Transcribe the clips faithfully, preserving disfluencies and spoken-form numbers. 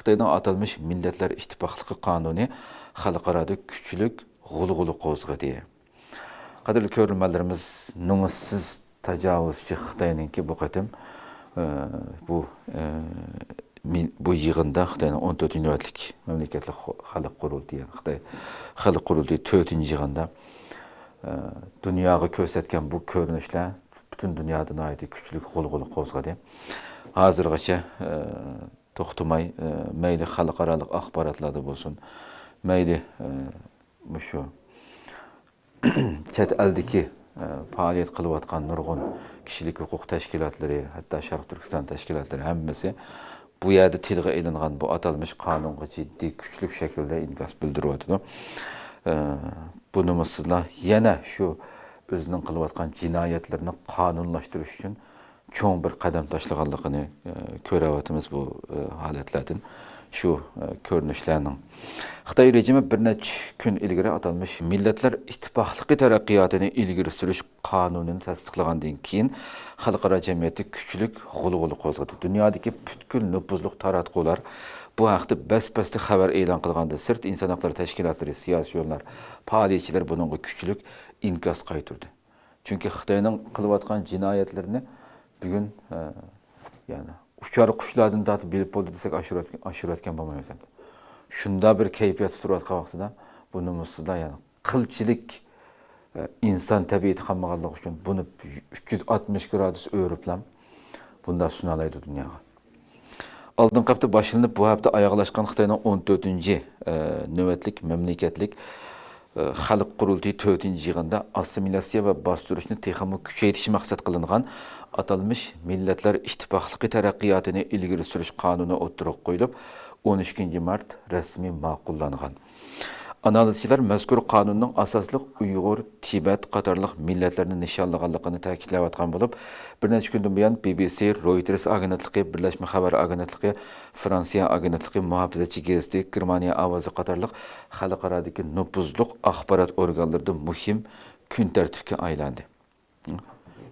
خىتاينىڭ ئاتالمىش مىللەتلەر ئىتتىپاقلىقى قانۇنى خەلقئارادا كۈچلۈك غۇلغۇلا قوزغىدى. قەدىرلىك كۆرۈرمەنلىرىمىز، نومۇسسىز تاجاۋۇزچى خىتاينىڭكى بۇ قېتىم، ئە، بۇ، ئە، مىل-، بۇ يىغىندا، خىتاينىڭ ئون تۆتىنچى نۆۋەتلىك مەملىكەتلىك خو-، خەلق قۇرۇلتىيى، يەنى خىتاي خەلق قۇرۇلتىيى تۆتىنچى يىغىندا، ئە، دۇنياغا كۆرسەتكەن بۇ كۆرۈنۈشلەر پۈتۈن دۇنيادا ناھايىتى كۈچلۈك غۇلغۇلا قوزغىدى. ھازىرغىچە، ئە، توختىماي، ئە، مەيلى خەلقئارالىق ئاخباراتلاردا بولسۇن، مەيلى، ئە، مۇشۇ چەت ئەلدىكى، ئە، پائالىيەت قىلىۋاتقان نۇرغۇن كىشىلىك ھوقۇق تەشكىلاتلىرى، ھەتتا شەرقىي تۈركىستان تەشكىلاتلىرى ھەممىسى بۇ يەردە تىلغا ئېلىنغان بۇ ئاتالمىش قانۇنغا جىددىي، كۈچلۈك شەكىلدە ئىنكاس بىلدۈرۈۋاتىدۇ. ئە، بۇ نومۇسسىزلار يەنە شۇ ئۆزىنىڭ قىلىۋاتقان جىنايەتلىرىنى قانۇنلاشتۇرۇش ئۈچۈن چوڭ بىر قەدەم تاشلىغانلىقىنى، ئە، كۆرۈۋاتىمىز بۇ، ئە، ھالەتلەردىن، شۇ، ئە، كۆرۈنۈشلەرنىڭ. خىتاي رېجىمى بىر نەچچە كۈن ئىلگىرى ئاتالمىش مىللەتلەر ئىتتىپاقلىقى تەرەققىياتىنى ئىلگىرى سۈرۈش قانۇنىنى تەستىقلىغاندىن كېيىن، خەلقئارا جەمئىيەتتە كۈچلۈك غۇلغۇلا قوزغىدى. دۇنيادىكى پۈتكۈل نوپۇزلۇق تاراتقۇلار بۇ ھەقتە بەس-بەستە خەۋەر ئېلان قىلغاندىن سىرت، ئىنسان ھەقلىرى تەشكىلاتلىرى، سىياسىيونلار، پائالىيەتچىلەر بۇنىڭغا كۈچلۈك ئىنكاس قايتۇردى. چۈنكى خىتاينىڭ قىلىۋاتقان جىنايەتلىرىنى بۈگۈن، ئە، يەنى ئۇچار قۇشلاردىن تارتىپ بىلىپ بولدى دېسەك، ئاشۇرۇۋەتكەن، ئاشۇرۇۋەتكەن بولمايمىز ئەمدى. شۇنداق بىر كەيپىياتتا تۇرۇۋاتقان ۋاقتىدا بۇ نومۇسسىزلار، يەنى قىلچىلىك، ئە، ئىنسان تەبىئىتى قالمىغانلىقى ئۈچۈن بۇنى ئۈچ يۈز ئاتمىش گرادۇس ئۆرۈپلا بۇنداق سۇنالايدۇ دۇنياغا. ئالدىنقى ھەپتە باشلىنىپ، بۇ ھەپتە ئاياغلاشقان خىتاينىڭ ئون تۆتىنچى، ئە، نۆۋەتلىك مەملىكەتلىك، ئە، خەلق قۇرۇلتىيى تۆتىنچى يىغىنىدا ئاسسىمىلياتسىيە ۋە باستۇرۇشنى تېخىمۇ كۈچەيتىش مەقسەت قىلىنغان ئاتالمىش مىللەتلەر ئىتتىپاقلىقى تەرەققىياتىنى ئىلگىرى سۈرۈش قانۇنى ئوتتۇرىغا قويۇلۇپ، ئون ئىككىنچى مارت رەسمىي ماقۇللانغان. ئانالىزچىلار مەزكۇر قانۇننىڭ ئاساسلىق ئۇيغۇر، تىبەت قاتارلىق مىللەتلەرنى نىشانلىغانلىقىنى تەكىتلەۋاتقان بولۇپ، بىر نەچچە كۈندىن بۇيان بى بى سى، رويتېرس ئاگېنتلىقى، بىرلەشمە خەۋەر ئاگېنتلىقى، فرانسىيە ئاگېنتلىقى، مۇھاپىزەتچى گېزىتى، گېرمانىيە ئاۋازى قاتارلىق خەلقئارادىكى نوپۇزلۇق ئاخبارات ئورگانلىرىدا مۇھىم كۈن تەرتىپكە ئايلاندى.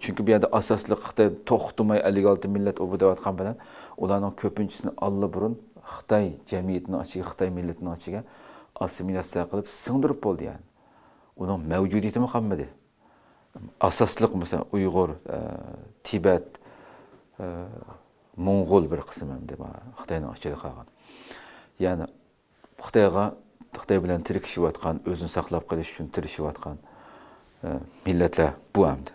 چۈنكى بۇ يەردە ئاساسلىق خىتاي توختىماي ئەللىك ئالتە مىللەت ئۇبۇ دەۋاتقان بىلەن، ئۇلارنىڭ كۆپىنچىسىنى ئاللىبۇرۇن خىتاي جەمئىيىتىنىڭ ئىچىگە، خىتاي مىللىتىنىڭ ئىچىگە ئاسسىمىلياتسىيە قىلىپ سىڭدۈرۈپ بولدى يەنى. ئۇنىڭ مەۋجۇدىيىتىمۇ قالمىدى. ئاساسلىق، مەسىلەن، ئۇيغۇر، ئە، تىبەت، ئە، موڭغۇل بىر قىسىم ئەمدى خىتاينىڭ ئىچىدە قالغان. يەنى خىتايغا، خىتاي بىلەن تىركىشىۋاتقان، ئۆزىنى ساقلاپ قېلىش ئۈچۈن تىرىشىۋاتقان، ئە، مىللەتلەر بۇ ئەمدى.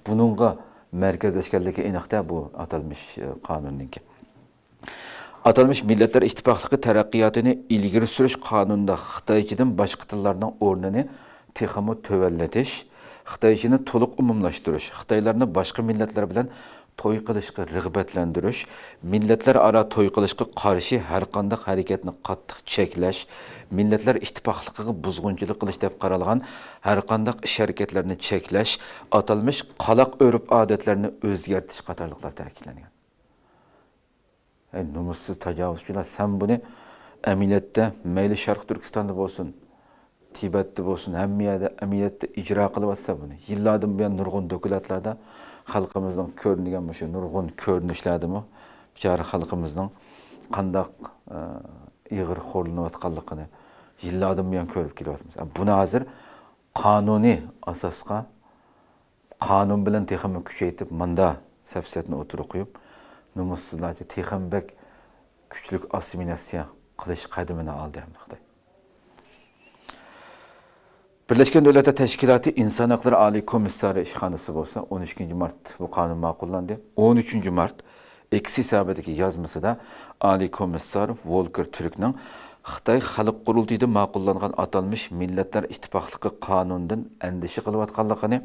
بۇنىڭغا مەركەزلەشكەنلىكى ئېنىقتا بۇ ئاتالمىش، ئە، قانۇننىڭكى. ئاتالمىش مىللەتلەر ئىتتىپاقلىقى تەرەققىياتىنى ئىلگىرى سۈرۈش قانۇنىدا خىتايچىدىن باشقا تىللارنىڭ ئورنىنى تېخىمۇ تۆۋەنلىتىش، خىتايچىنى تولۇق ئومۇملاشتۇرۇش، خىتايلارنى باشقا مىللەتلەر بىلەن توي قىلىشقا رىغبەتلەندۈرۈش، مىللەتلەر ئارا توي قىلىشقا قارشى ھەرقانداق ھەرىكەتنى قاتتىق چەكلەش، مىللەتلەر ئىتتىپاقلىقىغا بۇزغۇنچىلىق قىلىش دەپ قارالغان ھەرقانداق ئىش-ھەرىكەتلەرنى چەكلەش، ئاتالمىش قالاق ئۆرپ-ئادەتلەرنى ئۆزگەرتىش قاتارلىقلار تەكىتلەنگەن. ئەي نومۇسسىز تاجاۋۇزچىلار، سەن بۇنى ئەمەلىيەتتە مەيلى شەرقىي تۈركىستاندا بولسۇن، تىبەتتە بولسۇن، ھەممە يەردە ئەمەلىيەتتە ئىجرا قىلىۋاتىسەن بۇنى. يىللاردىن بۇيان نۇرغۇن دوكلاتلاردا خەلقىمىزنىڭ كۆرۈنگەن مۇشۇ نۇرغۇن كۆرۈنۈشلەردىمۇ بىچارە خەلقىمىزنىڭ قانداق، ئە، ئېغىر خورلىنىۋاتقانلىقىنى يىللاردىن بۇيان كۆرۈپ كېلىۋاتىمىز. بۇنى ھازىر قانۇنىي ئاساسقا قانۇن بىلەن تېخىمۇ كۈچەيتىپ، ماندا سەپسەتىنى ئوتتۇرىغا قويۇپ، نومۇسسىزلارچە تېخىمۇ بەك كۈچلۈك ئاسسىمىلياتسىيە قىلىش قەدىمىنى ئالدى ھەمدە خىتاي. بىرلەشكەن دۆلەتلەر تەشكىلاتى ئىنسان ھەقلىرى ئالىي كومىسسارى ئىشخانىسى بولسا ئون ئىككىنچى مارت بۇ قانۇن ماقۇللاندى. ئون ئۈچىنچى مارت ئېكس ھېسابىدىكى يازمىسىدا ئالىي كومىسسار ۋولكېر تۈركنىڭ خىتاي خەلق قۇرۇلتىيىدا ماقۇللانغان ئاتالمىش مىللەتلەر ئىتتىپاقلىقى قانۇنىدىن ئەندىشە قىلىۋاتقانلىقىنى،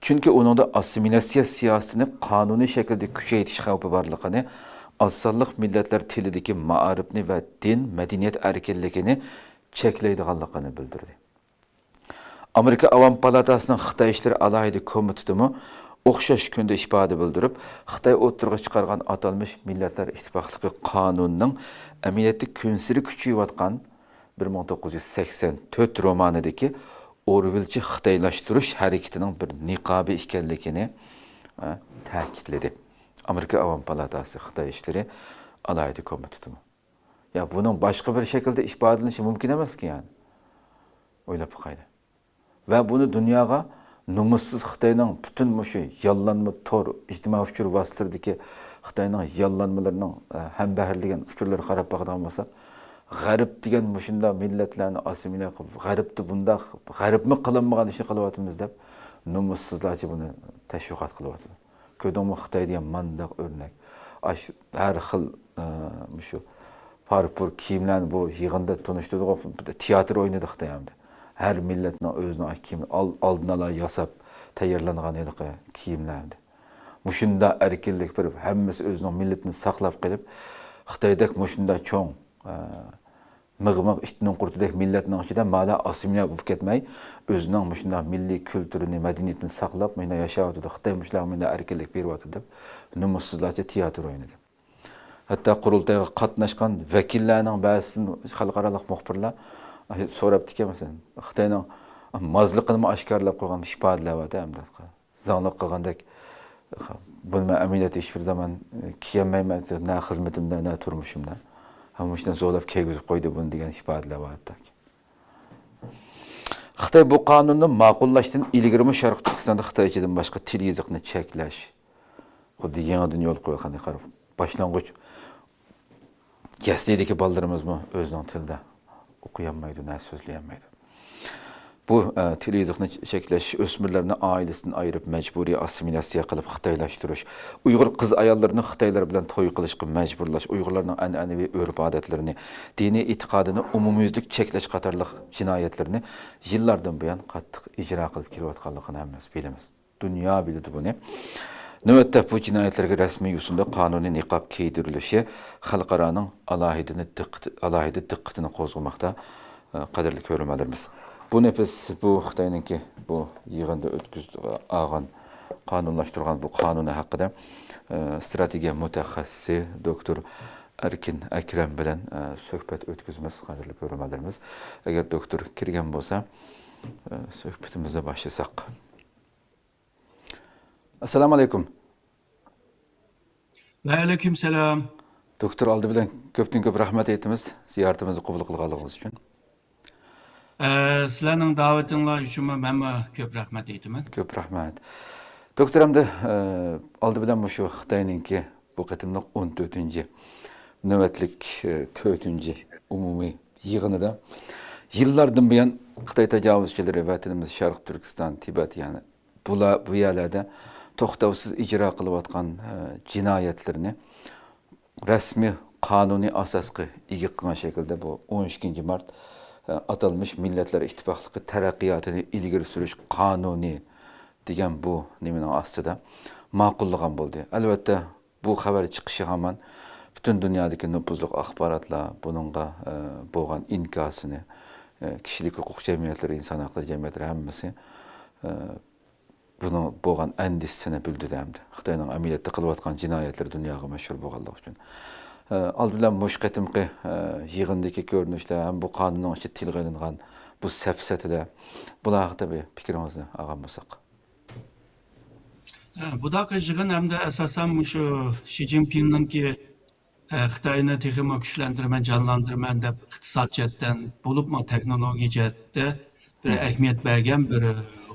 چۈنكى ئۇنىڭدا ئاسسىمىلياتسىيە سىياسىتىنى قانۇنىي شەكىلدە كۈچەيتىش خەۋپى بارلىقىنى، ئاز سانلىق مىللەتلەر تىلىدىكى مائارىپنى ۋە دىن، مەدەنىيەت ئەركىنلىكىنى چەكلەيدىغانلىقىنى بىلدۈردى. ئامېرىكا ئاۋام پالاتاسىنىڭ خىتاي ئىشلىرى ئالاھىدە كومىتېتىمۇ ئوخشاش كۈندە ئىپادە بىلدۈرۈپ، خىتاي ئوتتۇرىغا چىقارغان ئاتالمىش مىللەتلەر ئىتتىپاقلىقى قانۇنىنىڭ ئەمەلىيەتتە كۈنسېرى كۈچىيىۋاتقان بىر مىڭ توققۇز يۈز سەكسەن تۆت رومانىدىكى ئورۋېلچە خىتايلاشتۇرۇش ھەرىكىتىنىڭ بىر نىقابى ئىكەنلىكىنى، ئە، تەكىتلىدى. ئامېرىكا ئاۋام پالاتاسى خىتاي ئىشلىرى ئالاھىدە كومىتېتىمۇ. يا بۇنىڭ باشقا بىر شەكىلدە ئىپادىلىنىشى مۇمكىن ئەمەسكى يەنى. ئويلاپ باقايلى. ۋە بۇنى دۇنياغا نومۇسسىز خىتاينىڭ پۈتۈن مۇشۇ ياللانما تور، ئىجتىمائىي ئۇچۇر ۋاسىتىلىرىدىكى خىتاينىڭ ياللانمىلىرىنىڭ، ئە، ھەمبەھىرلىگەن ئۇچۇرلىرىغا قاراپ باقىدىغان بولساق، غەرب دېگەن مۇشۇنداق مىللەتلەرنى ئاسسىمىليە قىلىپ، غەربتە بۇنداق، غەربمۇ قىلالمىغان ئىشنى قىلىۋاتىمىز دەپ، نومۇسسىزلارچە بۇنى تەشۋىقات قىلىۋاتىدۇ. كۆردۈڭمۇ، خىتاي دېگەن مانداق ئۆرنەك. ئاش-، ھەر خىل، ئە، مۇشۇ پارپۇر كىيىملەرنى بۇ يىغىندا تونۇشتۇردۇق. تىياتىر ئوينىدى خىتاي ئەمدى. ھەر مىللەتنىڭ ئۆزىنىڭ كىيىمى، ئال-، ئالدىن ئالا ياساپ تەييارلانغان ھېلىقى كىيىملەر ئەمدى. مۇشۇنداق ئەركىنلىك بېرىپ، ھەممىسى ئۆزىنىڭ مىللىتىنى ساقلاپ قېلىپ، خىتايدەك مۇشۇنداق چوڭ، ئە، مىغ-مىغ ئىتنىڭ قۇرتىدەك مىللەتنىڭ ئىچىدە مالا ئاسسىمىليە بولۇپ كەتمەي، ئۆزىنىڭ مۇشۇنداق مىللىي كۈلتۈرىنى، مەدەنىيىتىنى ساقلاپ، مۇشۇنداق ياشاۋاتىدۇ. خىتاي مۇشۇنداق مۇنداق ئەركىنلىك بېرىۋاتىدۇ دەپ، نومۇسسىزلارچە تىياتىر ئوينىدى. ھەتتا قۇرۇلتايغا قاتناشقان ۋەكىللەرنىڭ بەزىسىدىن خەلقئارالىق مۇخبىرلار سوراپتىكەن، مەسىلەن، خىتاينىڭ مازلىقىنىمۇ ئاشكارىلاپ قويغان ئىپادىلەر بار-دە، ئەمدى زاڭلىق قىلغاندەك، بۇنى مەن ئەمەلىيەتتە ھېچبىر زامان كىيەلمەيمەن، نە خىزمىتىمدە، نە تۇرمۇشۇمدا. ھە، مۇشۇنداق زورلاپ كىيگۈزۈپ قويدى بۇنى دېگەن ئىپادىلەر بار ھەتتاكى. خىتاي بۇ قانۇننى ماقۇللاشتىن ئىلگىرىمۇ شەرقىي تۈركىستاندا خىتايچىدىن باشقا تىل يېزىقنى چەكلەش، خۇددى يېڭىدىن يول قويغاندەك قاراپ، باشلانغۇچ يەسلىدىكى بالىلىرىمىزمۇ ئۆزىنىڭ تىلىدا ئوقۇيالمايدۇ، نە سۆزلىيەلمەيدۇ. بۇ، ئە، تىل يېزىقنى چەكلەش، ئۆسمۈرلەرنى ئائىلىسىدىن ئايرىپ، مەجبۇرىي ئاسسىمىلياتسىيە قىلىپ خىتايلاشتۇرۇش، ئۇيغۇر قىز-ئاياللىرىنى خىتايلار بىلەن توي قىلىشقا مەجبۇرلاش، ئۇيغۇرلارنىڭ ئەنئەنىۋى ئۆرپ-ئادەتلىرىنى، دىنىي ئېتىقادىنى ئومۇميۈزلۈك چەكلەش قاتارلىق جىنايەتلىرىنى يىللاردىن بۇيان قاتتىق ئىجرا قىلىپ كېلىۋاتقانلىقىنى ھەممىمىز بىلىمىز. دۇنيا بىلىدۇ بۇنى. نۆۋەتتە بۇ جىنايەتلەرگە رەسمىي يوسۇندا قانۇنىي نىقاب كىيدۈرۈلۈشى خەلقئارانىڭ ئالاھىدىنى دىققىتى، ئالاھىدە دىققىتىنى قوزغىماقتا، قەدىرلىك كۆرۈرمەنلىرىمىز. بۇ نېپىز، بۇ خىتاينىڭكى بۇ يىغىندا ئۆتكۈزۈپ ئالغان، قانۇنلاشتۇرغان بۇ قانۇنى ھەققىدە، ئە، ئىستراتېگىيە مۇتەخەسسىسى دوكتور ئەركىن ئەكرەم بىلەن، ئە، سۆھبەت ئۆتكۈزىمىز، قەدىرلىك كۆرۈرمەنلىرىمىز. ئەگەر دوكتور كىرگەن بولسا، ئە، سۆھبىتىمىزنى باشلىساق. ئەسسالامۇ ئەلەيكۇم. ۋەئەلەيكۇم سالام. دوكتور، ئالدى بىلەن كۆپتىن كۆپ رەھمەت ئېيتىمىز، زىيارىتىمىزنى قوبۇل قىلغانلىقىڭىز ئۈچۈن. ئە، سىلەرنىڭ دەۋىتىڭلار ئۈچۈنمۇ مەنمۇ كۆپ رەھمەت ئېيتىمەن. كۆپ رەھمەت. دوكتور، ئەمدى، ئە، ئالدى بىلەن مۇشۇ خىتاينىڭكى بۇ قېتىملىق ئون تۆتىنچى نۆۋەتلىك، ئە، تۆتىنچى ئومۇمىي يىغىنىدا يىللاردىن بۇيان خىتاي تاجاۋۇزچىلىرى ۋەتىنىمىز شەرقىي تۈركىستان، تىبەت، يەنى بۇلار، بۇ يەرلەردە توختاۋسىز ئىجرا قىلىۋاتقان، ئە، جىنايەتلىرىنى رەسمىي قانۇنىي ئاساسقا ئىگە قىلغان شەكىلدە بۇ ئون ئىككىنچى مارت، ئە، ئاتالمىش مىللەتلەر ئىتتىپاقلىقى تەرەققىياتىنى ئىلگىرى سۈرۈش قانۇنى دېگەن بۇ نېمىنىڭ ئاستىدا ماقۇللىغان بولدى. ئەلۋەتتە، بۇ خەۋەر چىقىشى ھامان پۈتۈن دۇنيادىكى نوپۇزلۇق ئاخباراتلار بۇنىڭغا، ئە، بولغان ئىنكاسىنى، ئە، كىشىلىك ھوقۇق جەمئىيەتلىرى، ئىنسان ھەقلىرى جەمئىيەتلىرى ھەممىسى، ئە، بۇنىڭ بولغان ئەندىشىسىنى بىلدۈردى ئەمدى. خىتاينىڭ ئەمەلىيەتتە قىلىۋاتقان جىنايەتلىرى دۇنياغا مەشھۇر بولغانلىقى ئۈچۈن. ئە، ئالدى بىلەن مۇشۇ قېتىمقى، ئە، يىغىندىكى كۆرۈنۈشلەر ھەم بۇ قانۇننىڭ ئىچىدە تىلغا ئېلىنغان بۇ سەپسەتىلەر، بۇلار ھەققىدە بىر پىكرىڭىزنى ئالغان بولساق. ئە، بۇداقى يىغىن ھەمدە ئاساسەن مۇشۇ شى جىنپىڭنىڭكى، ئە، خىتاينى تېخىمۇ كۈچلەندۈرىمەن، جانلاندۇرىمەن دەپ ئىقتىساد جەھەتتىن، بولۇپمۇ تېخنولوگىيە جەھەتتە بىر ئەھمىيەت بەرگەن بىر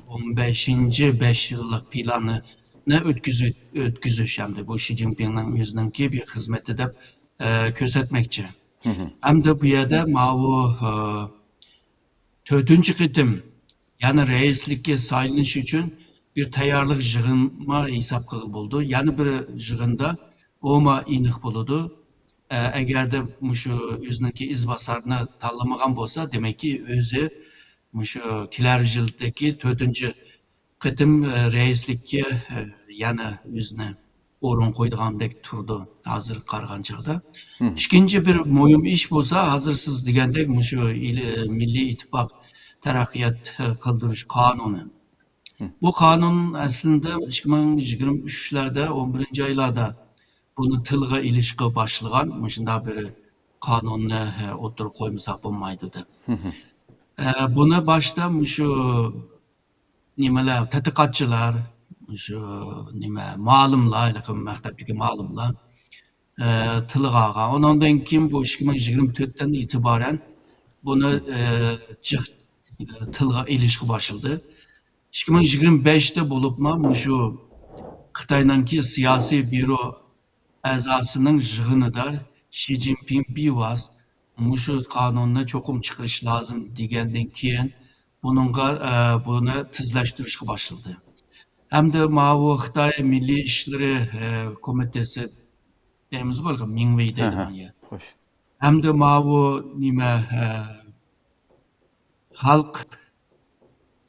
ئون بەشىنچى بەش يىللىق پىلانىنى ئۆتكۈزۈ-، ئۆتكۈزۈش ھەمدە بۇ شى جىنپىڭنىڭ ئۆزىنىڭكى بىر خىزمىتى دەپ، ئە، كۆرسەتمەكچى. ھەمدە بۇ يەردە ماۋۇ، ئە، تۆتىنچى قېتىم يەنە رەئىسلىككە سايلىنىش ئۈچۈن بىر تەييارلىق يىغىنمۇ ھېساب قىلغىلى بولىدۇ. يەنە بىر يىغىندا ئۇمۇ ئېنىق بولىدۇ. ئە، ئەگەردە مۇشۇ ئۆزىنىڭكى ئىزباسارىنى تاللىمىغان بولسا، دېمەككى، ئۆزى مۇشۇ كېلەر يىلدىكى تۆتىنچى قېتىم، ئە، رەئىسلىككە، ئە، يەنە ئۆزىنى ئورۇن قويىدىغاندەك تۇرىدۇ ھازىرغا قارىغان چاغدا. ئىككىنچى بىر مۇھىم ئىش بولسا، ھازىر سىز دېگەندەك مۇشۇ ئىل-، مىللىي ئىتتىپاق تەرەققىيات، ئە، قىلدۇرۇش قانۇنى. بۇ قانۇن ئەسلىندە ئىككى مىڭ يىگىرمە ئۈچلەردە، ئون بىرىنچى ئايلاردا بۇنى تىلغا ئېلىشقا باشلىغان، مۇشۇنداق بىر قانۇننى، ئە، ئوتتۇرىغا قويمىساق بولمايدۇ دەپ. ئە، بۇنى باشتا مۇشۇ نېمىلەر، تەتقىقاتچىلار، شۇ نېمە، مۇئەللىملەر، ھېلىقى مەكتەپتىكى مۇئەللىملەر، ئە، تىلغا ئالغان. ئۇنىڭدىن كېيىن بۇ ئىككى مىڭ يىگىرمە تۆتتىن ئېتىبارەن بۇنى، ئە، جىق، ئە، تىلغا ئېلىشقا باشلىدى. ئىككى مىڭ يىگىرمە بەشتە بولۇپمۇ مۇشۇ خىتاينىڭكى سىياسىي بيۇرو ئەزاسىنىڭ يىغىنىدا شى جىنپىڭ بىۋاسىتە مۇشۇ قانۇننى چوقۇم چىقىرىش لازىم دېگەندىن كېيىن، بۇنىڭغا، ئە، بۇنى تېزلەشتۈرۈشكە باشلىدى. ھەمدە ماۋۇ خىتاي مىللىي ئىشلىرى، ئە، كومىتېتى دەيمىزغۇ، مىڭۋېي دەيدىغان يەر. خوش. ھەمدە ماۋۇ نېمە، ئە، خەلق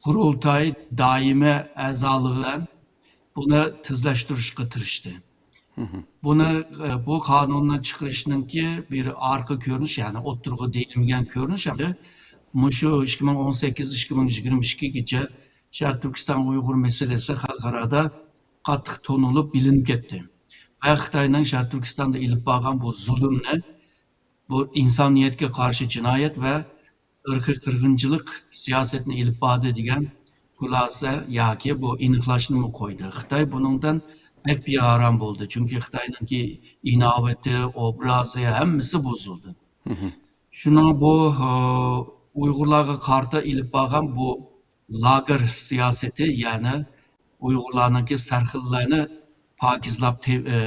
قۇرۇلتاي دائىمىي ئەزالىقى بىلەن بۇنى تېزلەشتۈرۈشكە تىرىشتى. بۇنى، ئە، بۇ قانۇننى چىقىرىشنىڭكى بىر ئارقا كۆرۈنۈش، يەنى ئوتتۇرىغا دېيىلمىگەن كۆرۈنۈش ھەمدە مۇشۇ ئىككى مىڭ ئون سەككىز، ئىككى مىڭ يىگىرمە ئىككىگىچە شەرقىي تۈركىستان ئۇيغۇر مەسىلىسى خەلقئارادا قاتتىق تونۇلۇپ بىلىنىپ كەتتى. ۋە خىتاينىڭ شەرقىي تۈركىستاندا ئېلىپ بارغان بۇ زۇلۇمنى، بۇ ئىنسانىيەتكە قارشى جىنايەت ۋە ئىرقىي قىرغىنچىلىق سىياسىتىنى ئېلىپ باردى دېگەن خۇلاسە ياكى بۇ ئېنىقلاشنىمۇ قويدى. خىتاي بۇنىڭدىن بەك بىئارام بولدى، چۈنكى خىتاينىڭكى ئىناۋىتى، ئوبرازى، ھەممىسى بۇزۇلدى. شۇنىڭ بۇ، ئە، ئۇيغۇرلارغا قارىتا ئېلىپ بارغان بۇ لاگېر سىياسىتى، يەنى ئۇيغۇرلارنىڭكى سەرخىللەرنى پاكىزلاپ تې-، ئە،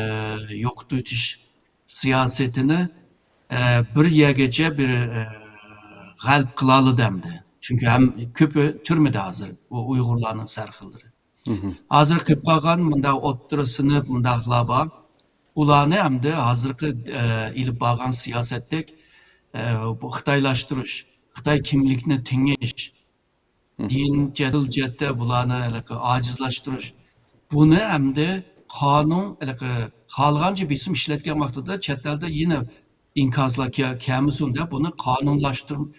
يوقىتىۋېتىش سىياسىتىنى، ئە، بىر يەرگىچە بىر، ئە، غەلىب قىلالىدى ئەمدى. چۈنكى ھەم كۆپى تۈرمىدە ھازىر، ئۇ ئۇيغۇرلارنىڭ سەرخىللىرى. ھازىر قېلىپ قالغان مۇنداق ئوتتۇرا سىنىپ مۇنداقلار بار. ئۇلارنى ئەمدى ھازىرقى، ئە، ئېلىپ بارغان سىياسەتتەك، ئە، بۇ خىتايلاشتۇرۇش، خىتاي كىملىكنى تېڭىش، دىن جەدىل جەھەتتە بۇلارنى ھېلىقى ئاجىزلاشتۇرۇش. بۇنى ئەمدى قانۇن، ھېلىقى خالىغانچە بېسىم ئىشلەتكەن ۋاقتىدا چەت ئەلدە يەنە ئىنكاسلار كە-، كەلمىسۇن دەپ بۇنى قانۇنلاشتۇر-،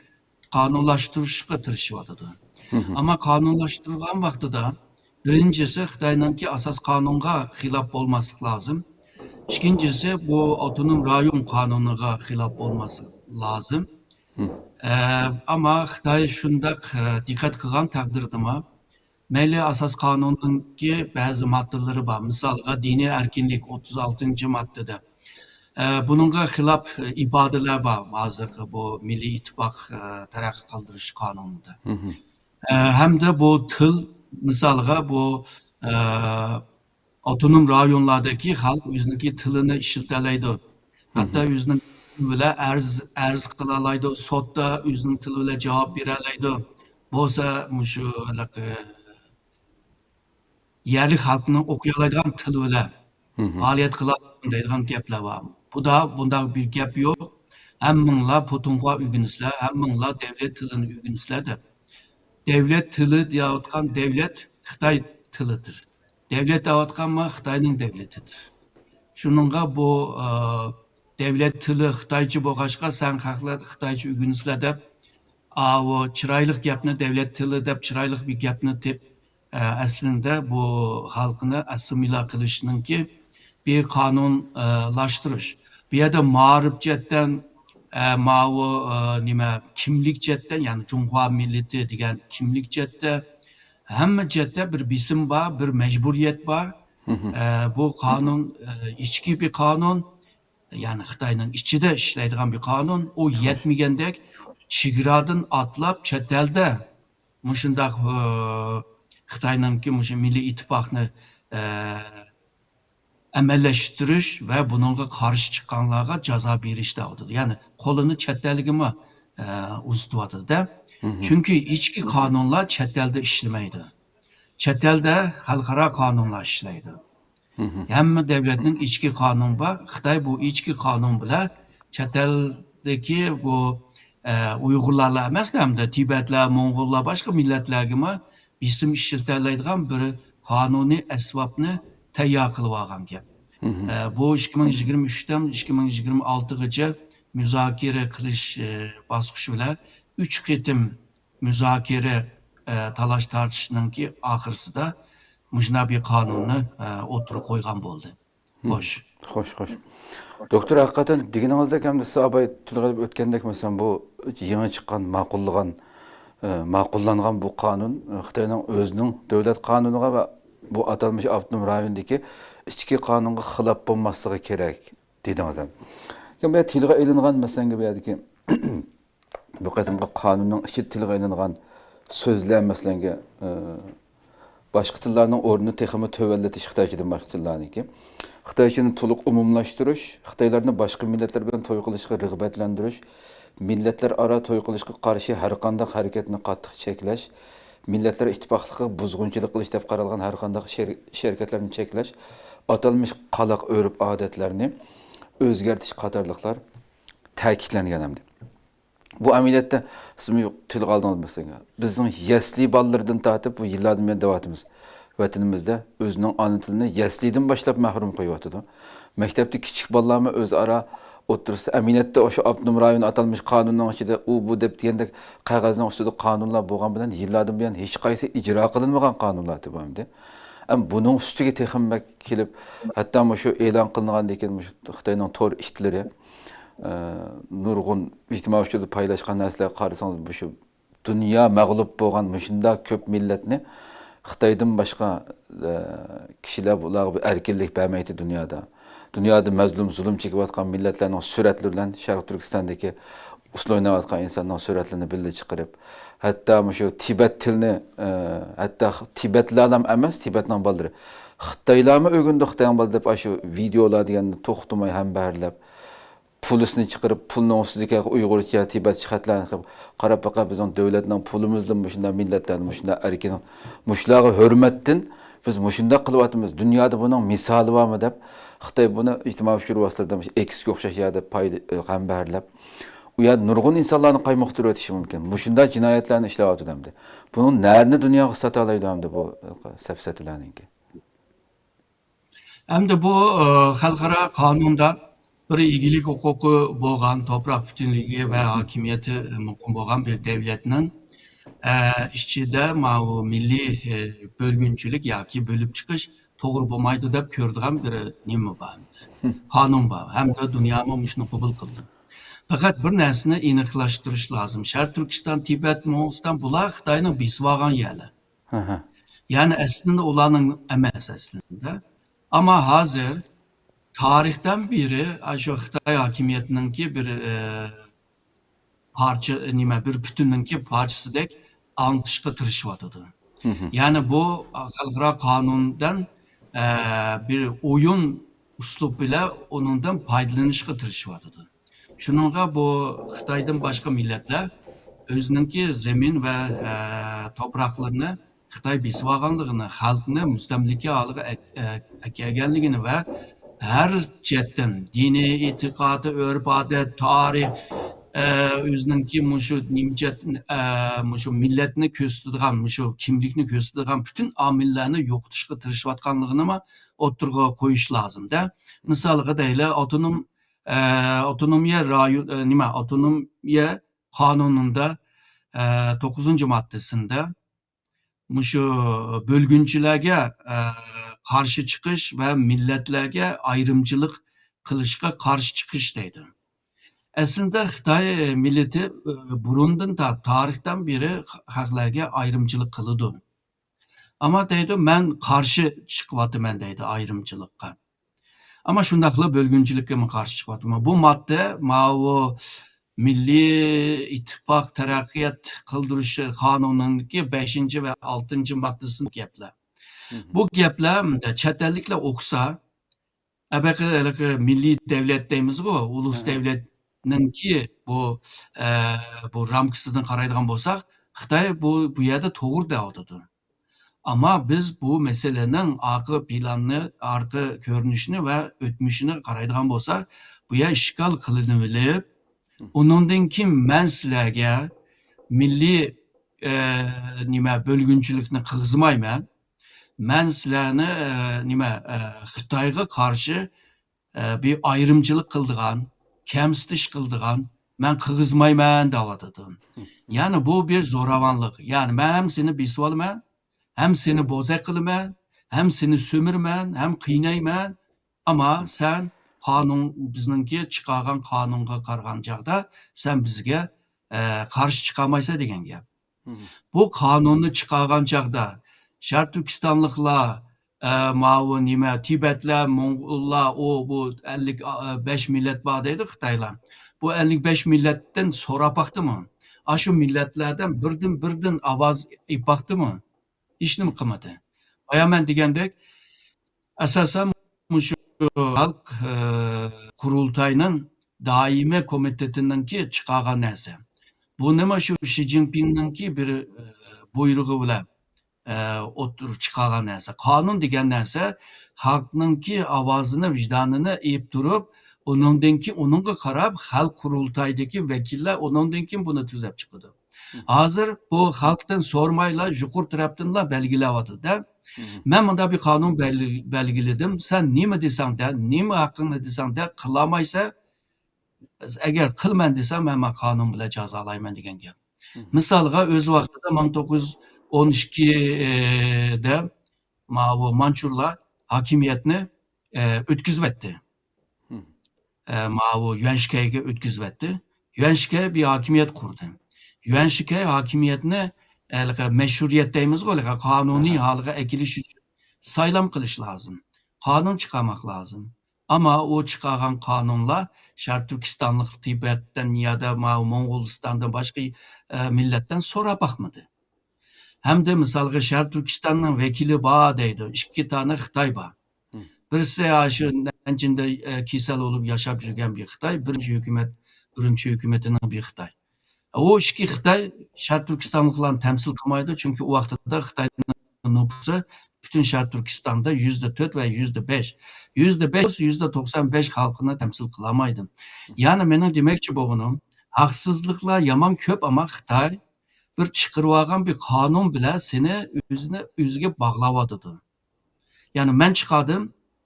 قانۇنلاشتۇرۇشقا تىرىشىۋاتىدۇ. ئەمما قانۇنلاشتۇرغان ۋاقتىدا بىرىنچىسى خىتاينىڭكى ئاساس قانۇنغا خىلاپ بولماسلىق لازىم. ئىككىنچىسى بۇ ئاپتونوم رايون قانۇنىغا خىلاپ بولماسلىق لازىم. ئە، ئەمما خىتاي شۇنداق، ئە، دىققەت قىلغان تەقدىردىمۇ، مەيلى ئاساس قانۇننىڭكى بەزى ماددىلىرى بار. مىسالغا، دىنىي ئەركىنلىك ئوتتۇز ئالتىنچى ماددىدە. ئە، بۇنىڭغا خىلاپ ئىپادىلەر بار ھازىرقى بۇ مىللىي ئىتتىپاق، ئە، تەرەققىي قىلدۇرۇش قانۇنىدا. ئە، ھەمدە بۇ تىل، مىسالغا، بۇ، ئە، ئاپتونوم رايونلاردىكى خەلق ئۆزىنىڭكى تىلىنى ئىشلىتەلەيدۇ. ھەتتا ئۆزىنىڭ تىلى بىلەن ئەرز، ئەرز قىلالايدۇ، سوتتا ئۆزىنىڭ تىلى بىلەن جاۋاب بېرەلەيدۇ. بولسا مۇشۇ ھېلىقى يەرلىك خەلقنىڭ ئوقۇيالايدىغان تىلى بىلەن پائالىيەت قىلالىسۇن دەيدىغان گەپلەر بار. بۇدا بۇنداق بىر گەپ يوق. ھەممىڭلار پۇتۇڭخۇا ئۆگىنىسىلەر، ھەممىڭلار دەۋلەت تىلىنى ئۆگىنىسىلەر دەپ. دەۋلەت تىلى دەۋاتقان دەۋلەت خىتاي تىلىدۇر. دەۋلەت دەۋاتقانمۇ خىتاينىڭ دەۋلىتىدۇر. شۇنىڭغا بۇ، ئە، دەۋلەت تىلى خىتايچە بولغاچقا، سەن خەقلەر خىتايچە ئۆگىنىسىلەر دەپ، ئاۋۇ چىرايلىق گەپنى، دەۋلەت تىلى دەپ چىرايلىق بىر گەپنى تېپ-، ئە، ئەسلىندە بۇ خەلقنى ئاسسىمىليا قىلىشنىڭكى بىر قانۇن، ئە، لاشتۇرۇش. بۇ يەردە مائارىپ جەھەتتىن، ئە، ماۋۇ، ئە، نېمە، كىملىك جەھەتتىن، يەنى جۇڭخۇا مىللىتى دېگەن كىملىك جەھەتتە، ھەممە جەھەتتە بىر بېسىم بار، بىر مەجبۇرىيەت بار. ئە، بۇ قانۇن، ئە، ئىچكى بىر قانۇن، يەنى خىتاينىڭ ئىچىدە ئىشلەيدىغان بىر قانۇن. ئۇ يەتمىگەندەك، چېگرادىن ئاتلاپ چەت ئەلدە مۇشۇنداق، ئە، خىتاينىڭكى مۇشۇ مىللىي ئىتتىپاقنى، ئە، ئەمەلىيلەشتۈرۈش ۋە بۇنىڭغا قارشى چىققانلارغا جازا بېرىش دەۋاتىدۇ. يەنى قولىنى چەت ئەلگىمۇ، ئە، ئۇزىتىۋاتىدۇ-دە. چۈنكى ئىچكى قانۇنلار چەت ئەلدە ئىشلىمەيدۇ. چەت ئەلدە خەلقئارا قانۇنلار ئىشلەيدۇ. ھەممە دەۋلەتنىڭ ئىچكى قانۇنى بار. خىتاي بۇ ئىچكى قانۇن بىلەن چەت ئەلدىكى بۇ، ئە، ئۇيغۇرلارلا ئەمەس، ھەمدە تىبەتلەر، موڭغۇللار، باشقا مىللەتلەرگىمۇ بېسىم ئىشلىتەلەيدىغان بىر قانۇنىي ئەسۋابنى تەييار قىلىۋالغان گەپ. ئە، بۇ ئىككى مىڭ يىگىرمە ئۈچتىن ئىككى مىڭ يىگىرمە ئالتىغىچە مۇزاكىرە قىلىش، ئە، باسقۇچى بىلەن ئۈچ قېتىم مۇزاكىرە، ئە، تالاش-تارتىشنىڭكى ئاخىرسىدا مۇشۇنداق بىر قانۇننى، ئە، ئوتتۇرىغا قويغان بولدى. خوش. خوش، خوش. دوكتور، ھەقىقەتەن دېگىنىڭىزدەك، ئەمدى سىز ئاباي تىلغا ئېلىپ ئۆتكەندەك، مەسىلەن، بۇ يېڭى چىققان، ماقۇللىغان، ئە، ماقۇللانغان بۇ قانۇن، ئە، خىتاينىڭ ئۆزىنىڭ دۆلەت قانۇنىغا ۋە بۇ ئاتالمىش ئاپتونوم رايوندىكى ئىچكى قانۇنغا خىلاپ بولماسلىقى كېرەك. دېدىڭىز ھەم. لېكىن بۇ يەردە تىلغا ئېلىنغان، مەسىلەنگە، بۇ يەردىكى بۇ قېتىمقى قانۇننىڭ ئىچىدە تىلغا ئېلىنغان سۆزلەر، مەسىلەنگە، ئى، باشقا تىللارنىڭ ئورنىنى تېخىمۇ تۆۋەنلىتىش، خىتايچىدىن باشقا تىللارنىڭكى، خىتايچىنى تولۇق ئومۇملاشتۇرۇش، خىتايلارنى باشقا مىللەتلەر بىلەن توي قىلىشقا رىغبەتلەندۈرۈش، مىللەتلەر ئارا توي قىلىشقا قارشى ھەر قانداق ھەرىكەتنى قاتتىق چەكلەش، مىللەتلەر ئىتتىپاقلىقىغا بۇزغۇنچىلىق قىلىش دەپ قارالغان ھەر قانداق ئىش، ئىش ھەرىكەتلەرنى چەكلەش، ئاتالمىش قالاق ئۆرپ ئادەتلەرنى ئۆزگەرتىش قاتارلىقلار تەكىتلەنگەن ئەمدى. بۇ ئەمەلىيەتتە سىزمۇ تىلغا ئالدىڭىز، مەسىلەن، بىزنىڭ يەسلى بالىلىرىدىن تارتىپ بۇ يىللاردىن بۇيان دەۋاتىمىز. ۋەتىنىمىزدە ئۆزىنىڭ ئانا تىلىنى يەسلىدىن باشلاپ مەھرۇم قويۇۋاتىدۇ. مەكتەپتە كىچىك بالىلارمۇ ئۆزئارا ئوتتۇرىسىدا، ئەمەلىيەتتە ئاشۇ ئاپتونوم رايون ئاتالمىش قانۇننىڭ ئىچىدە ئۇ بۇ دەپ دېگەندەك قەغەزنىڭ ئۈستىدە قانۇنلار بولغان بىلەن يىللاردىن بۇيان ھېچقايسى ئىجرا قىلىنمىغان قانۇنلار بۇ ئەمدى. ئەم، بۇنىڭ ئۈستىگە تېخىمۇ بەك كېلىپ، ھەتتا مۇشۇ ئېلان قىلىنغاندىن كېيىن مۇشۇ خىتاينىڭ تور ئىتلىرى، ئە، نۇرغۇن ئىجتىمائىي ئۇچۇردا پايلاشقان نەرسىلەرگە قارىسىڭىز، مۇشۇ دۇنيا مەغلۇپ بولغان مۇشۇنداق كۆپ مىللەتنى خىتايدىن باشقا، ئە، كىشىلەر بۇلارغا بىر ئەركىنلىك بەرمەيتتى دۇنيادا. دۇنيادا مەزلۇم، زۇلۇم چېكىۋاتقان مىللەتلەرنىڭ سۈرەتلىرى بىلەن شەرقىي تۈركىستاندىكى ئۇسسۇل ئويناۋاتقان ئىنساننىڭ سۈرەتلىرىنى بىللە چىقىرىپ، ھەتتا مۇشۇ تىبەت تىلىنى، ئە، ھەتتا خ-، تىبەتلەرلا ئەمەس، تىبەتنىڭ بالىلىرى، خىتايلارمۇ ئۆگىنىدۇ، خىتاينىڭ بالىلىرى دەپ ئاشۇ ۋىدېئولار دېگەننى توختىماي ھەمبەھىرلەپ، پۇلىسىنى چىقىرىپ، پۇلنىڭ ئۈستىدىكى ئۇيغۇرچە، تىبەتچە خەتلەرنى قىلىپ، قاراپ بېقىڭ، بىزنىڭ دۆلەتنىڭ پۇلىمىزدىن مۇشۇنداق مىللەتلەرنى مۇشۇنداق ئەركىن، مۇشۇلارغا ھۆرمەتتىن بىز مۇشۇنداق قىلىۋاتىمىز، دۇنيادا بۇنىڭ مىسالى بارمۇ دەپ، خىتاي بۇنى ئىجتىمائىي ئۇچۇر ۋاسىتىلىرىدا ئېكسكە ئوخشاش يەردە پايدا-، ھەمبەھىرلەپ، ئۇ يەردە نۇرغۇن ئىنسانلارنى قايمۇقتۇرۇۋېتىشى مۇمكىن. مۇشۇنداق جىنايەتلەرنى ئىشلەۋاتىدۇ ئەمدى. بۇنىڭ نەرىنى دۇنياغا ساتالايدۇ ئەمدى بۇ سەپسەتىلەرنىڭكى؟ ئەمدى بۇ، ئە، خەلقئارا قانۇندا بىر ئىگىلىك ھوقۇقى بولغان، توپراق پۈتۈنلۈكى ۋە ھاكىمىيىتى مۇقىم بولغان بىر دۆلەتنىڭ، ئە، ئىچىدە ماۋۇ مىللىي، ئە، بۆلگۈنچىلىك ياكى بۆلۈپ چىقىش توغرا بولمايدۇ دەپ كۆرىدىغان بىر نېمە بار، قانۇن بار. ھەمدە دۇنيامۇ مۇشۇنى قوبۇل قىلدى. پەقەت بىر نەرسىنى ئېنىقلاشتۇرۇش لازىم. شەرقىي تۈركىستان، تىبەت، موڭغۇلىستان، بۇلار خىتاينىڭ بېسىۋالغان يەرلەر. يەنى ئەسلىندە ئۇلارنىڭ ئەمەس ئەسلىندە. ئەمما ھازىر تارىختىن بېرى ئاشۇ خىتاي ھاكىمىيىتىنىڭكى بىر، ئە، پارچە، نېمە، بىر پۈتۈننىڭكى پارچىسىدەك ئاڭلىتىشقا تىرىشىۋاتىدۇ. يەنى بۇ خەلقئارا قانۇندىن، ئە، بىر ئويۇن ئۇسلۇب بىلەن ئۇنىڭدىن پايدىلىنىشقا تىرىشىۋاتىدۇ. شۇنىڭغا بۇ خىتايدىن باشقا مىللەتلەر ئۆزىنىڭكى زېمىن ۋە، ئە، توپراقلىرىنى خىتاي بېسىۋالغانلىقىنى، خەلقنى مۇستەملىكە ھالىغا ئەك-، ئە-، ئەكەلگەنلىكىنى ۋە ھەر جەھەتتىن، دىنىي، ئېتىقادى، ئۆرپ-ئادەت، تارىخ، ئە، ئۆزىنىڭكى مۇشۇ نېمە جەھەتتىن، ئە، مۇشۇ مىللەتنى كۆرسىتىدىغان، مۇشۇ كىملىكنى كۆرسىتىدىغان پۈتۈن ئامىللەرنى يوقىتىشقا تىرىشىۋاتقانلىقىنىمۇ ئوتتۇرىغا قويۇش لازىمدە. مىسالغا دەيلى، ئاپتونوم، ئە، ئاپتونومىيە رايون، ئە، نېمە، ئاپتونومىيە قانۇنىندا، ئە، توققۇزىنچى ماددىسىندا مۇشۇ بۆلگۈنچىلەرگە، ئە، قارشى چىقىش ۋە مىللەتلەرگە ئايرىمچىلىق قىلىشقا قارشى چىقىش دەيدۇ. ئەسلىدە خىتاي مىللىتى، ئە، بۇرۇندىن تا-، تارىختىن بېرى خەلقلەرگە ئايرىمچىلىق قىلىدۇ. ئەمما دەيدۇ، مەن قارشى چىقىۋاتىمەن دەيدۇ ئايرىمچىلىققا. ئەمما شۇنداقلا بۆلگۈنچىلىككىمۇ قارشى چىقىۋاتىمەن. بۇ ماددە ماۋۇ مىللىي ئىتتىپاق تەرەققىيات قىلدۇرۇش قانۇنىنىڭكى بەشىنچى ۋە ئالتىنچى ماددىسىدىكى گەپلەر. بۇ گەپلەر چەت ئەللىكلەر ئوقۇسا، ئەبەقى ھېلىقى مىللىي دەۋلەت دەيمىزغۇ، ئۇلۇس دەۋلەتنىڭكى بۇ، ئە، بۇ رامكىسىدىن قارايدىغان بولساق، خىتاي بۇ، بۇ يەردە توغرا دەۋاتىدۇ. ئەمما بىز بۇ مەسىلىنىڭ ئارقا پىلانىنى، ئارقا كۆرۈنۈشىنى ۋە ئۆتمۈشىنى قارايدىغان بولساق، بۇ يەر ئىشكال قىلىنىۋېلىپ، ئۇنىڭدىن كېيىن مەن سىلەرگە مىللىي، ئە، نېمە، بۆلگۈنچىلىكنى قىلغۇزمايمەن. مەن سىلەرنى، ئە، نېمە، ئە، خىتايغا قارشى، ئە، بىر ئايرىمچىلىق قىلىدىغان، كەمسىتىش قىلىدىغان مەن قىلغۇزمايمەن دەۋاتىدۇ. يەنى بۇ بىر زوراۋانلىق. يەنى مەن ھەم سېنى بېسىۋالىمەن، ھەم سېنى بوزەك قىلىمەن، ھەم سېنى سۆمۈرىمەن، ھەم قىينايمەن. ئەمما سەن قانۇن، بىزنىڭكى چىقارغان قانۇنغا قارىغان چاغدا سەن بىزگە، ئە، قارشى چىقالمايسەن دېگەن گەپ. بۇ قانۇننى چىقارغان چاغدا شەرقىي تۈركىستانلىقلار، ئە، ماۋۇ نېمە، تىبەتلەر، موڭغۇللار، ئۇ، بۇ ئەللىك بەش مىللەت بار دەيدۇ خىتايلار. بۇ ئەللىك بەش مىللەتتىن سوراپ باقتىمۇ؟ ئاشۇ مىللەتلەردىن بىردىن، بىردىن ئاۋاز ئېلىپ باقتىمۇ؟ ھېچنېمە قىلمىدى. بايا مەن دېگەندەك، ئاساسەن مۇشۇ خەلق، ئە، قۇرۇلتاينىڭ دائىمىي كومىتېتىنىڭكى چىقارغان نەرسە. بۇنىمۇ شۇ شى جىنپىڭنىڭكى بىر، ئە، بۇيرۇقى بىلەن، ئە، ئوتتۇرىغا چىقارغان نەرسە. قانۇن دېگەن نەرسە خەلقنىڭكى ئاۋازىنى، ۋىجدانىنى ئېلىپ تۇرۇپ، ئۇنىڭدىن كېيىن، ئۇنىڭغا قاراپ خەلق قۇرۇلتايىدىكى ۋەكىللەر ئۇنىڭدىن كېيىن بۇنى تۈزەپ چىقىدۇ. ھازىر بۇ خەلقتىن سورىمايلا، يۇقىرى تەرەپتىنلا بەلگىلەۋاتىدۇ-دە. مەن مۇنداق بىر قانۇن بەلگىلىدىم. سەن نېمە دېسەڭ دە، نېمە ھەققىڭنى دېسەڭ دە، قىلالمايسەن. ئەگەر قىلىمەن دېسەڭ، مەن، مەن قانۇن بىلەن جازالايمەن دېگەن گەپ. مىسالغا، ئۆز ۋاقتىدا مىڭ توققۇز يۈز ئون ئىككىدە ماۋۇ مانچۇرلار ھاكىمىيەتنى، ئە، ئۆتكۈزۈۋەتتى. ئە، ماۋۇ يۈەنشىكەيگە ئۆتكۈزۈۋەتتى. يۈەنشىكەي بىر ھاكىمىيەت قۇردى. يۈەنشىكەي ھاكىمىيەتنى، ھېلىقى مەشرۇئىيەت دەيمىزغۇ، ھېلىقى قانۇنىي ھالغا ئەكېلىش ئۈچۈن سايلام قىلىش لازىم. قانۇن چىقارماق لازىم. ئەمما ئۇ چىقارغان قانۇنلار شەرقىي تۈركىستانلىق تىبەتتىن يادا ماۋۇ موڭغۇلىستاندىن باشقا، ئە، مىللەتتىن سوراپ باقمىدى. ھەمدە مىسالغا شەرقىي تۈركىستاننىڭ ۋەكىلى بار دەيدۇ. ئىككى دانە خىتاي بار. بىرسى ئاشۇ نەنجىندە، ئە، كېسەل بولۇپ ياشاپ يۈرگەن بىر خىتاي، بىرىنچى ھۆكۈمەت، ئۈرۈمچى ھۆكۈمىتىنىڭ بىر خىتاي. ئۇ ئىككى خىتاي شەرقىي تۈركىستانلىقلارنى تەمسىل قىلمايدۇ، چۈنكى ئۇ ۋاقتىدا خىتاينىڭ نوپۇسى پۈتۈن شەرقىي تۈركىستاندا يۈزدە تۆت ۋە يۈزدە بەش. يۈزدە بەش، يۈزدە توقسان بەش خەلقىنى تەمسىل قىلالمايدۇ. يەنى مېنىڭ دېمەكچى بولغىنىم، ھەقسىزلىقلار يامان كۆپ، ئەمما خىتاي بىر چىقىرىۋالغان بىر قانۇن بىلەن سېنى ئۆزىنى، ئۆزىگە باغلاۋاتىدۇ. يەنى مەن چىقاردىم،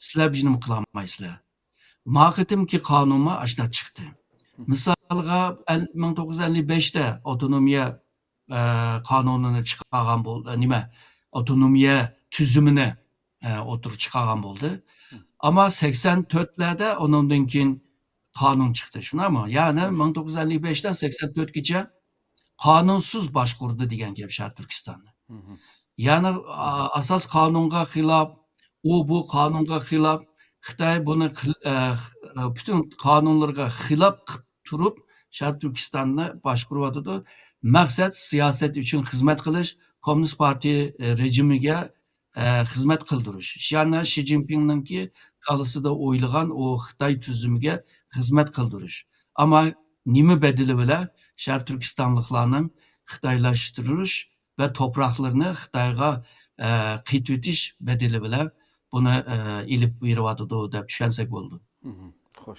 سىلەر بىر نېمە قىلالمايسىلەر. ما قېتىمكى قانۇنمۇ ئاشۇنداق چىقتى. مىسالغا، ئەل-، مىڭ توققۇز يۈز ئەللىك بەشتە ئاپتونومىيە، ئە، قانۇنىنى چىقارغان بولدى، نېمە، ئاپتونومىيە تۈزۈمىنى، ئە، ئوتتۇرىغا چىقارغان بولدى. ئەمما سەكسەن تۆتلەردە ئۇنىڭدىن كېيىن قانۇن چىقتى، شۇنداقمۇ؟ يەنى مىڭ توققۇز يۈز ئەللىك بەشتىن سەكسەن تۆتكىچە قانۇنسىز باشقۇردى دېگەن گەپ شەرقىي تۈركىستاننى. يەنى، ئا-، ئاساس قانۇنغا خىلاپ، ئۇ بۇ قانۇنغا خىلاپ، خىتاي بۇنى قىل-، ئە، خ-، ئە، پۈتۈن قانۇنلىرىغا خىلاپ قىپ تۇرۇپ، شەرقىي تۈركىستاننى باشقۇرۇۋاتىدۇ. مەقسەت سىياسەت ئۈچۈن خىزمەت قىلىش، كوممۇنىست پارتىيە، ئە، رېجىمىگە، ئە، خىزمەت قىلدۇرۇش. يەنى شى جىنپىڭنىڭكى كاللىسىدا ئويلىغان ئۇ خىتاي تۈزۈمىگە خىزمەت قىلدۇرۇش. ئەمما نېمە بەدىلى بىلەن؟ شەرقىي تۈركىستانلىقلارنىڭ خىتايلاشتۇرۇلۇش ۋە توپراقلىرىنى خىتايغا، ئە، قېتىۋېتىش بەدىلى بىلەن بۇنى، ئە، ئېلىپ بېرىۋاتىدۇ دەپ چۈشەنسەك بولىدۇ. خوش، خوش.